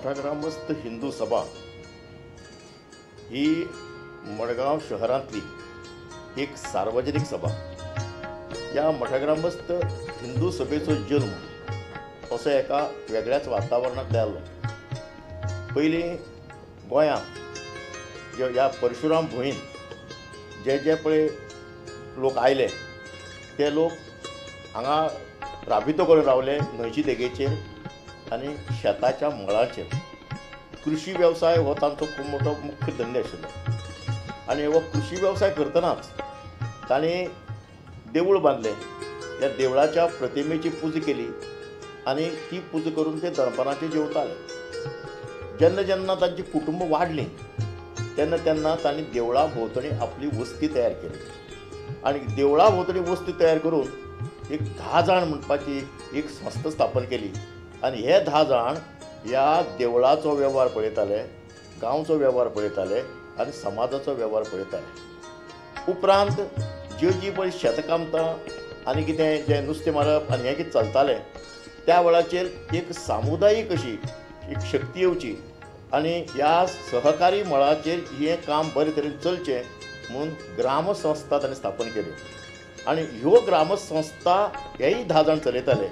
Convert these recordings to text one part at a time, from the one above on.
मठग्रामस्थ हिंदू सभा ही मडगांव शहरांतली एक सार्वजनिक सभा. ह्या मठग्रामस्थ हिंदू सभेचो जल्म असो एका वेगळ्याच वातावरणांत जाल्लो. पयलीं गोंयांत जे ह्या परशुराम भुंयेन जे जे पळय लोक आयले ते लोक हांगा राबितो करून रावले न्हंयचे देगेचेर आनी शेताच्या मळाचेर. कृशी वेवसाय हो तांचो खूब मोठो मुख्य धंदो आशिल्लो आनी हो कृशी वेवसाय करतनाच तांणी देवूळ बांदलें. त्या देवळाच्या प्रतिमेची पुजा केली आनी ती पुजा करून ते दनपारांचे जेवताले. जेन्ना जेन्ना तांची कुटुंब वाडलीं तेन्ना तेन्ना तांणी देवळा भोंवतणी आपली वस्ती तयार केली आनी देवळा भोंवतणी वस्ती तयार करून एक 10 जाण म्हणपाची एक संस्था स्थापन केली आनी हे 10 जाण ह्या देवळाचो वेव्हार पळयताले, गांवचो वेव्हार पळयताले आनी समाजाचो वेव्हार पळयताले. उपरांत ज्यो जी पळय शेतकामतां आनी कितें जें नुस्तें मारप आनी हें कितें चलतालें त्या वेळाचेर एक सामुदायीक अशी एक शक्ती येवची आनी ह्या सहकारी मळाचेर हें काम बरे तरेन चलचें म्हणून ग्रामसंस्था तांणी स्थापन केल्यो आनी ह्यो ग्रामसंस्था हेय 10 जाण चलयताले.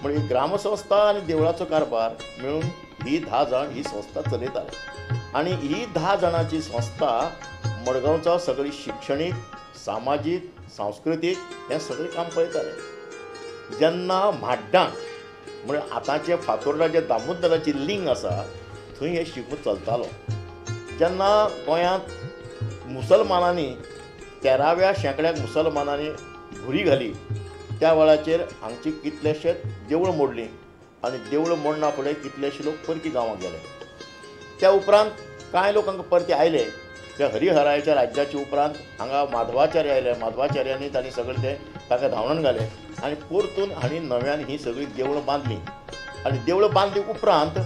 म्हणजे ग्रामसंस्था आनी देवळाचो कारभार मेळून ही 10 जाण ही संस्था चलयताले आनी ही 10 जाणांची संस्था मडगांवचो सगळी शिक्षणीक, सामाजीक, सांस्कृतीक हें सगळें काम पळयताले. जेन्ना म्हाड्डां म्हणजे आतांचे फातोर्डा जे दामोदराची लिंग आसा थंय हे शिगमो चलतालो. जेन्ना गोंयांत मुसलमानांनी 13व्या शेंकड्याक मुसलमानांनी घुरी घाली त्या वेळाचेर हांगची कितलेशेच देवळां मोडलीं आनी देवळां मोडना फुडें कितलेशे लोक परकी गांवांत गेले. त्या उपरांत कांय लोक हांगा परते आयले. त्या हरिहरायाच्या राज्याच्या उपरांत हांगा माधवाचार्य आयले. माधवाचार्यांनी तांणी सगळें तें ताका धांवडावन घालें आनी परतून हांणी नव्यान ही सगळीं देवळां बांदलीं आनी देवळां बांदली उपरांत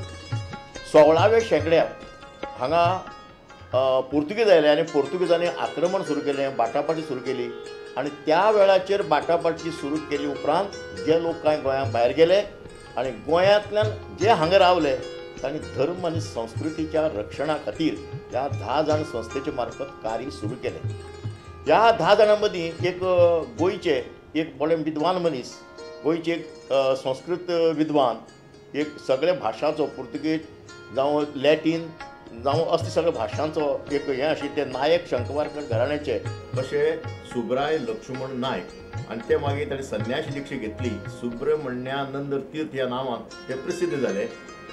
16व्या शेंकड्याक हांगा पुर्तुगेज आयले आनी पुर्तुगेजांनी आक्रमण सुरू केलें, बाटाबाटी सुरू केली आनी त्या वेळाचेर बाटाबाटी सुरू केली उपरांत जे लोक कांय गोंया भायर गेले आनी गोंयांतल्यान जे हांगा रावले तांणी धर्म आनी संस्कृतीच्या रक्षणा खातीर ह्या 10 जाण संस्थेचे मार्फत कार्य सुरू केलें. ह्या 10 जाणां मदीं एक गोंयचे एक व्हडले विद्वान मनीस, गोंयचे एक संस्कृत विद्वान, एक सगळ्या भाशांचो पुर्तुगेज जावं लॅटीन जावं असले सगळ्या भाशांचो एक हें आशिल्लें ते नायक शंकवारकर घराण्याचे अशे सुब्राय लक्ष्मण नायक आनी ते मागीर ताणें संन्यासी दीक्षा घेतली. सुब्रमण्यानंद तीर्थ ह्या नांवान ते प्रसिद्ध जाले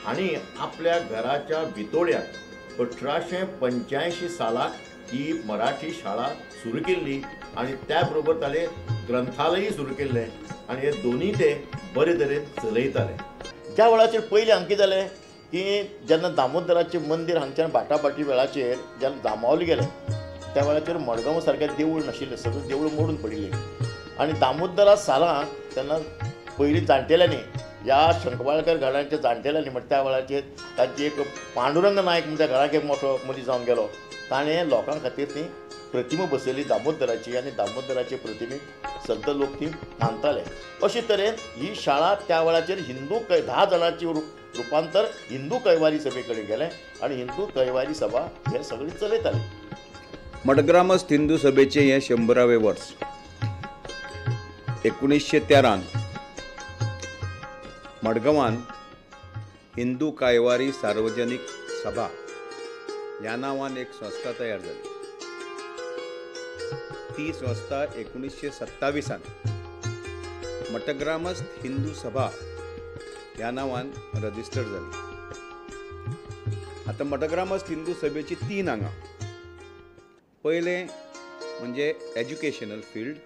आनी आपल्या घराच्या भितोड्याक 1885 सालाक ही मराठी शाळा सुरू केल्ली आनी त्या बरोबर ताणें ग्रंथालय सुरू केल्लें आनी हे दोनूय ते बरे तरेन चलयताले. ज्या वेळाचेर पयलीं हांगा कितें जालें की जेन्ना दामोदराचें मंदीर हांगच्यान बाटाबाटी वेळाचेर जेन्ना जांबावले गेलें त्या वेळाचेर मडगांव सारकें देवूळ नाशिल्लें, सगळें देवूळ मोडून पडिल्लें आनी दामोदरा सालांक तेन्ना पयलीं जाणटेल्यांनी ह्या शंकवाळकर घराण्याच्या जाणटेल्यांनी म्हणटा त्या वेळाचेर तांची एक पांडुरंग नायक म्हणटा घराक एक मोठो मनीस जावन गेलो, ताणें लोकां खातीर ती प्रतिमा बसयली दामोदराची आनी दामोदराचे प्रतिमेक सद्दां लोक ती मानताले. अशे तरेन ही शाळा त्या वेळाचेर हिंदू 10 जाणांची रुपांतर हिंदू कैवारी सभे कडेन गेलें आनी हिंदू कैवारी सभा हे सगळी चलयताली. मठग्रामस्थ हिंदू सभेचें हें 100वें वर्स. 1913 मडगांवान हिंदू कायवारी सार्वजनीक सभा ह्या नांवान एक संस्था तयार जाली. ती संस्था 1927 मठग्रामस्थ हिंदू सभा ह्या नांवान रजिस्टर जाली. आतां मठग्रामस्थ हिंदू सभेची 3 आंगां. पयलें म्हणजे एज्युकेशनल फिल्ड,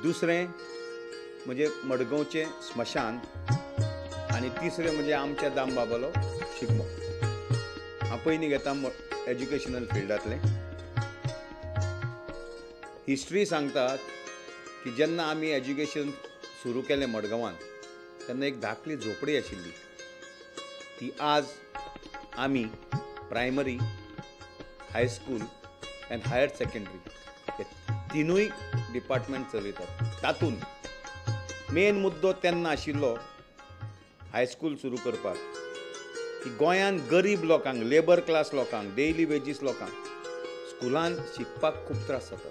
दुसरें म्हणजे मडगांवचें स्मशान आनी तिसरें म्हणजे आमच्या दामबाबालो शिगमो. हांव पयलीं घेता एज्युकेशनल फिल्डांतलें. हिस्ट्री सांगता की जेन्ना आमी एज्युकेशन सुरू केलें मडगांवान तेन्ना एक धाकली झोपडी आशिल्ली, ती आज आमी primary, high school and higher secondary हे तिनूय डिपार्टमेंट चलयतात. तातूंत मेन मुद्दो तेन्ना आशिल्लो हायस्कूल सुरू करपाक की गोंयांत गरीब लोकांक, लेबर क्लास लोकांक, डेली वेजीस लोकांक स्कुलान शिकपाक खूब त्रास जाता,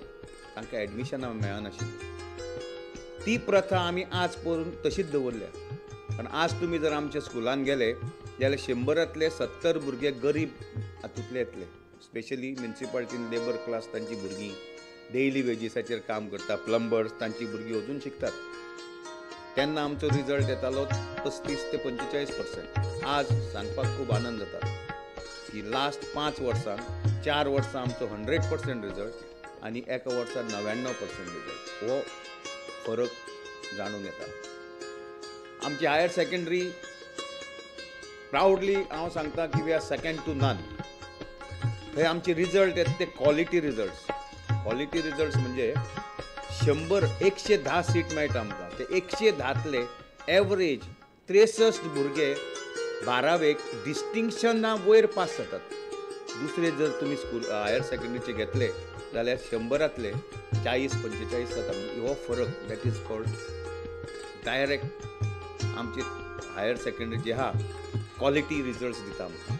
तांकां एडमिशनां मेळनाशिल्लीं. ती प्रथा आमी आज पळोवन तशीच दवरल्या. कारण आज तुमी जर आमच्या स्कुलान गेले जाल्यार 100रांतले 70 भुरगे गरीब हातूंतले येतले. स्पेशली म्युनिसिपालिटीन लेबर क्लास तांची भुरगीं डेली वेजीसाचेर काम करता, प्लंबर्स तांची भुरगीं अजून शिकतात. तेन्ना आमचो रिजल्ट येतालो 35 ते 45%. आज सांगपाक खूब आनंद जाता की लास्ट 5 वर्सां 4 वर्सां आमचो 100% रिजल्ट आनी एका वर्सा 99% रिजल्ट, हो फरक जाणून येता. आमची हायर सेकेंडरी प्रावडली हांव सांगता की we are second to none. थंय आमचे रिजल्ट येता ते क्वॉलिटी रिजल्ट्स. क्वॉलिटी रिजल्ट्स म्हणजे 110 सीट मेळटा आमकां, ते 110तले एवरेज 63 भुरगे 12वेक डिस्टिंक्शना वयर पास जातात. दुसरे जर तुमी स्कूल हायर सेकेंडरीचे घेतले जाल्यार 100रांतले 40-45 जाता. हो फरक that is called direct आमची हायर सेकेंडरी जी आहा क्वॉलिटी रिजल्ट्स दिता आमकां.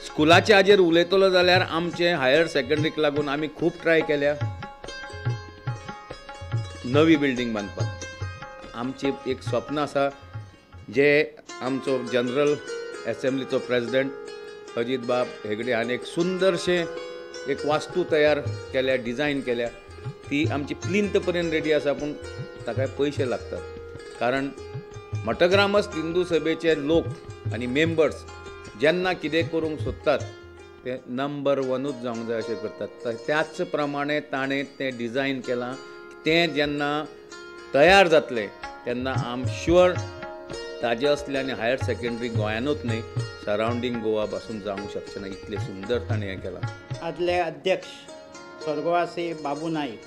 स्कुलाच्या हाजेर उलयतलो जाल्यार आमचे हायर सेकेंडरीक लागून आमी खूब ट्राय केल्या नवी बिल्डींग बांदपाक. आमचें एक स्वप्न आसा जे आमचो जनरल एसेंब्लीचो प्रेजिडेंट अजीत बाब हेगडे हाणें एक सुंदरशें एक वास्तू तयार केल्या, डिजायन केल्या, ती आमची प्लिंत पर्यंत रेडी आसा, पूण ताका पयशे लागतात. कारण मठग्रामस्थ हिंदू सभेचे लोक आनी मेंबर्स जेन्ना कितें करूंक सोदतात ते नंबर 1ूच जावंक जाय अशें करतात. त्याच प्रमाणे ताणें तें डिजायन केलां. तें जेन्ना तयार जातलें तेन्ना I am sure ताजे असले आनी हायर सेकेंडरी गोंयानूच न्हय सरावंडींग गोवा पासून जावंक शकचें ना, इतलें सुंदर ताणें हें केलां. आदले अध्यक्ष स्वर्गवासी बाबू नाईक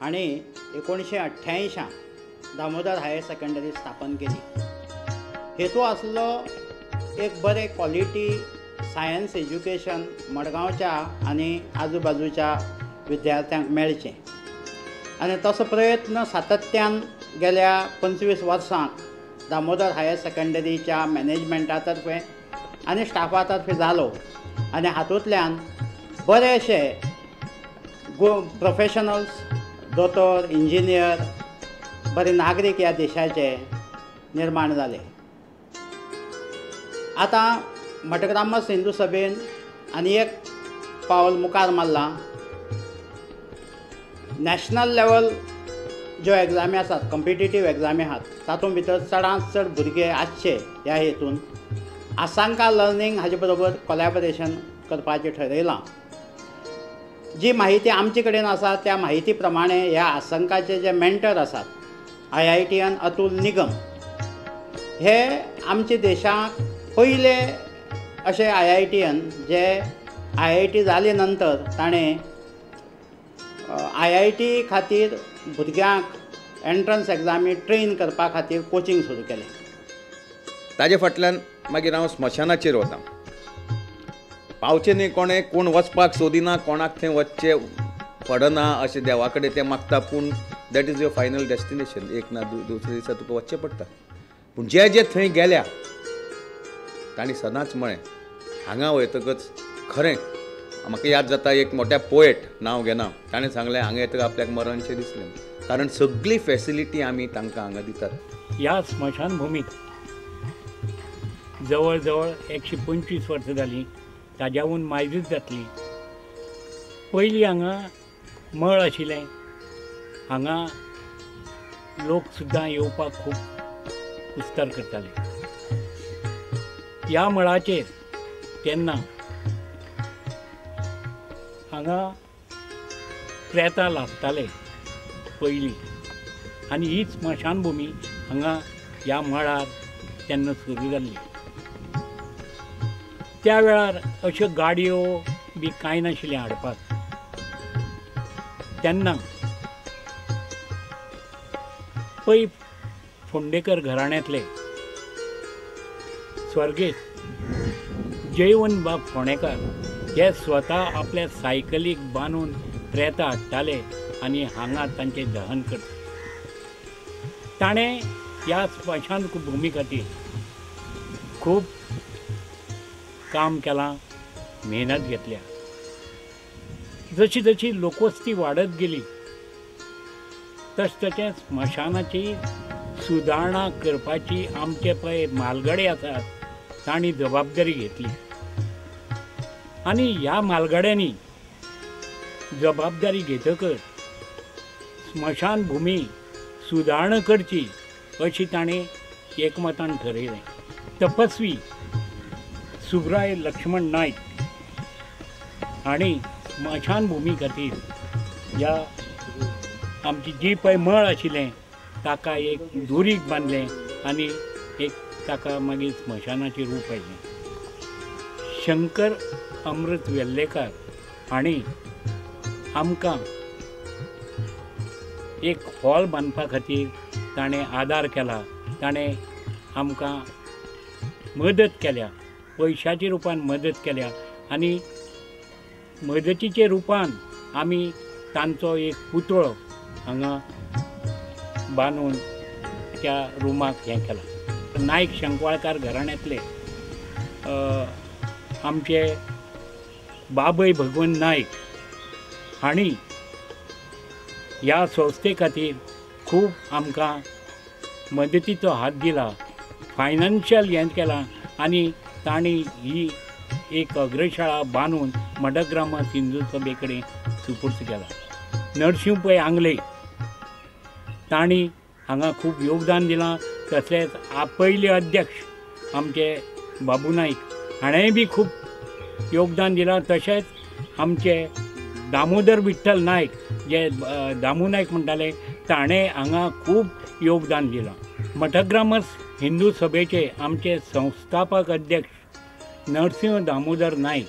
हांणी 1988 दामोदर हायर सेकंडरी स्थापन केली. हेतू आसलो एक बरें क्वॉलिटी सायन्स एज्युकेशन मडगांवच्या आनी आजूबाजूच्या विद्यार्थ्यांक मेळचें आनी तसो प्रयत्न सातत्यान गेल्या 25 वर्सांक दामोदर हायर सेकंडरीच्या मॅनेजमेंटा तर्फे आनी स्टाफा तर्फे जालो आनी हातूंतल्यान बरेशे प्रोफेशनल्स, दोतोर, इंजिनियर, बरे नागरीक ह्या देशाचे निर्माण जाले. आतां मठग्रामस्थ हिंदू सभेन आनी एक पावल मुखार मारलां. नॅशनल लेवल ज्यो एग्जामी आसात, कॉम्पिटिटीव एग्जामी आहात, तातूंत भितर चडांत चड भुरगे आसचे ह्या हेतून आसांका लर्नींग हाजे बरोबर कोलॅबोरेशन करपाचें ठरयलां. जी माहिती आमचे कडेन आसा त्या माहिती प्रमाणे ह्या आसंकाचे जे मेंटर आसात IITian Atul Nigam हे आमच्या देशाक पयले अशे IITian जे IIT जाले नंतर ताणें IIT खातीर भुरग्यांक एंट्रन्स एग्जामी ट्रेन करपा खातीर कोचिंग सुरू केलें. ताजे फाटल्यान मागीर हांव स्मशानाचेर वता. पावचें न्ही कोणें, कोण वचपाक सोदिना, कोणाक थंय वचचें पडना अशें देवा कडेन तें मागता, पूण that is your final destination. एक ना दुसरे दिसा तुका वचचें पडटा. पूण जे जे थंय गेल्या तांणी सदांच म्हळें हांगा वयतकच खरें म्हाका याद जाता एक मोठ्या पोएट, नांव घेना, ताणें सांगलें हांगा येतकच आपल्याक मरणशें दिसलें, कारण सगळी फॅसिलिटी आमी तांकां हांगा दितात. ह्या स्मशानभुमीत जवळ जवळ 125 वर्सां जालीं, ताज्याहून मायजूच जातली. पयलीं हांगा मळ आशिल्लें, हांगा लोक सुद्दां येवपाक खूब कुस्तार करताले. ह्या मळाचेर तेन्ना हांगा प्रेतां लागताले पयलीं आनी ही स्मशानभुमी हांगा ह्या मळार तेन्ना सुरू जाल्ली. त्या वेळार अश्यो गाडयो बी कांय नाशिल्लें हाडपाक. तेन्ना पै फोंडेकर घराण्यांतले स्वर्गेस्त जयवंत बाब फोंडेकर हे स्वता आपल्या सायकलीक बांदून प्रेतां हाडटाले आनी हांगा तांचें दहन करता. ताणें ह्या स्मशान भुमी खातीर खूब काम केलां, मेहनत घेतल्या। जशी जशी लोकवस्ती वाडत गेली तश तशें स्मशानाची सुदारणा करपाची आमचे पळय म्हालगडे आसात तांणी जबाबदारी घेतली आनी ह्या म्हालगड्यांनी जबाबदारी घेतकच स्मशानभूमी सुदारणा करची अशी ताणें एकमतान ठरयलें। तपस्वी सुब्राय लक्ष्मण नायक हांणी स्मशानभूमी खातीर ह्या आमची जी पळय मळ आशिल्लें ताका एक दुरीग बांदलें आनी एक ताका मागीर स्मशानाचें रूप आयलें। शंकर अमृत वेल्लेकर हांणी आमकां एक हॉल बांदपा खातीर ताणें आदार केला, ताणें आमकां मदत केल्या, पयशाच्या रुपान मदत केल्या आनी मदतीच्या रुपान आमी तांचो एक पुतळो हांगा बांदून त्या रुमाक हें केलां। नायक शंकवाळकार घराण्यांतले आमचे बाबय भगवंत नायक हांणी ह्या संस्थे खातीर खूब आमकां मदतीचो हात दिला, फायनान्शियल हें केलां आनी तांणी ही एक अग्रशाळा बांदून मठग्रामांत हिंदू सभे कडेन सुपूर्द केला। नरशिंव पै आंगले तांणी हांगा खूब योगदान दिलां, तशेंच पयले अध्यक्ष आमचे बाबू नायक हाणेंय बी खूब योगदान दिलां, तशेंच आमचे दामोदर विठ्ठल नायक जे दामू नायक म्हणटाले ताणें हांगा खूब योगदान दिलां। मठग्रामस हिंदू सभेचे आमचे संस्थापक अध्यक्ष नरसिंह दामोदर नायक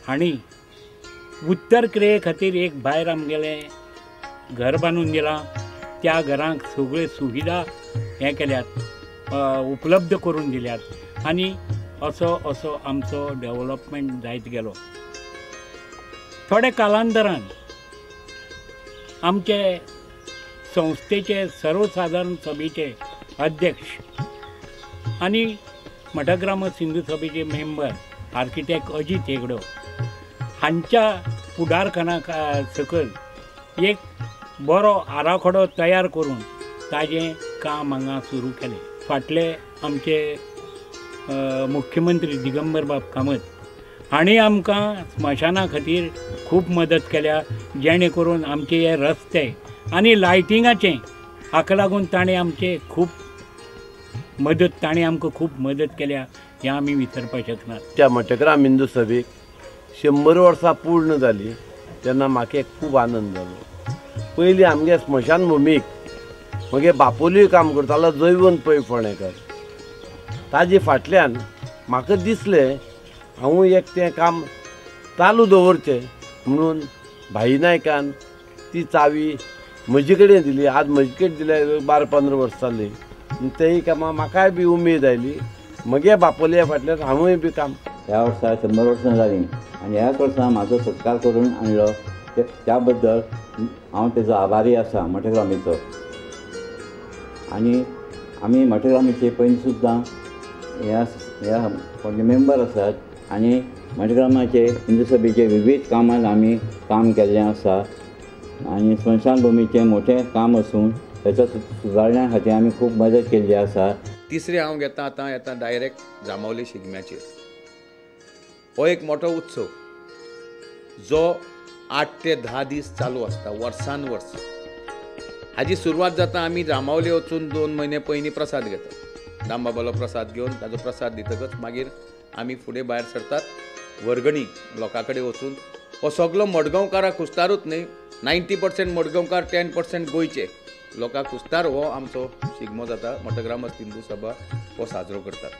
हांणी उत्तर क्रिये खातीर एक भायर आमगेलें घर बांदून दिलां, त्या घरांक सगळ्यो सुविधा हें केल्यात, उपलब्ध करून दिल्यात आनी असो असो आमचो डेवलपमेंट जायत गेलो। थोड्या कालांतरान आमचे संस्थेचे सर्वसाधारण सभेचे अध्यक्ष आनी मठग्रामस हिंदू सभेचे मेंबर आर्किटेक्ट अजीत हेगडो हांच्या फुडारपणा सकयल एक बरो आराखडो तयार करून ताजें काम हांगा सुरू केलें। फाटले आमचे मुख्यमंत्री दिगंबर बाब कामत हांणी आमकां स्मशाना खातीर खूब मदत केल्या, जेणे करून आमचे हे रस्ते आनी लायटिंगाचें हाका लागून ताणें आमचे खूब मदत ताणें आमकां खूब मदत केल्या हें आमी विसरपाक शकनात। त्या मठग्राम हिंदू सभेक 100 वर्सां पूर्ण जाली तेन्ना म्हाका एक खूब आनंद जालो। पयलीं आमगे स्मशानभुमीक मगे बापोलूय काम करतालो जयवंत पै फोंडेकर, ताजे फाटल्यान म्हाका दिसलें हांवूय एक तें काम चालू दवरचें म्हणून भाई नायकान ती चावी म्हजे कडेन दिली। आज म्हजे कडेन दिल्या 12-15 वर्सां जालीं, तेय कामां म्हाकाय बी उमेद आयली, मगे बापोलया फाटल्यान हांवूय बी काम। ह्या वर्सा 100 वर्सां जालीं आनी ह्याच वर्सा म्हाजो सत्कार करून आणलो त्या बद्दल हांव तेजो आभारी आसा मठग्रामीचो। आनी आमी मठग्रामीचे पयलीं सुद्दां ह्या ह्या मेंबर आसात आनी मठग्रामाचे हिंदू सभेचे विविध कामांत आमी काम केल्लें आसा आनी स्मशानभुमीचें मोठें काम आसून ताच्या सुदारणा खातीर आमी खूब मदत केल्ली आसा। तिसरें हांव घेता आतां येता डायरेक्ट जांबावली शिगम्याचेर। हो एक मोठो उत्सव जो 8 ते 10 दीस चालू आसता वर्सान वर्स। हाजी सुरवात जाता आमी जांबावली वचून 2 म्हयने पयलीं प्रसाद घेतात, दामबाबालो प्रसाद घेवन ताजो प्रसाद दितकच मागीर आमी फुडें भायर सरतात वर्गणी लोकां कडेन वचून। हो सगलो मडगांवकारां खुस्तारूच न्हय, 90% मडगांवकार, 10% गोंयचे लोकां खुस्तार हो आमचो शिगमो जाता। मठग्रामस्थ हिंदू सभा हो साजरो करतात।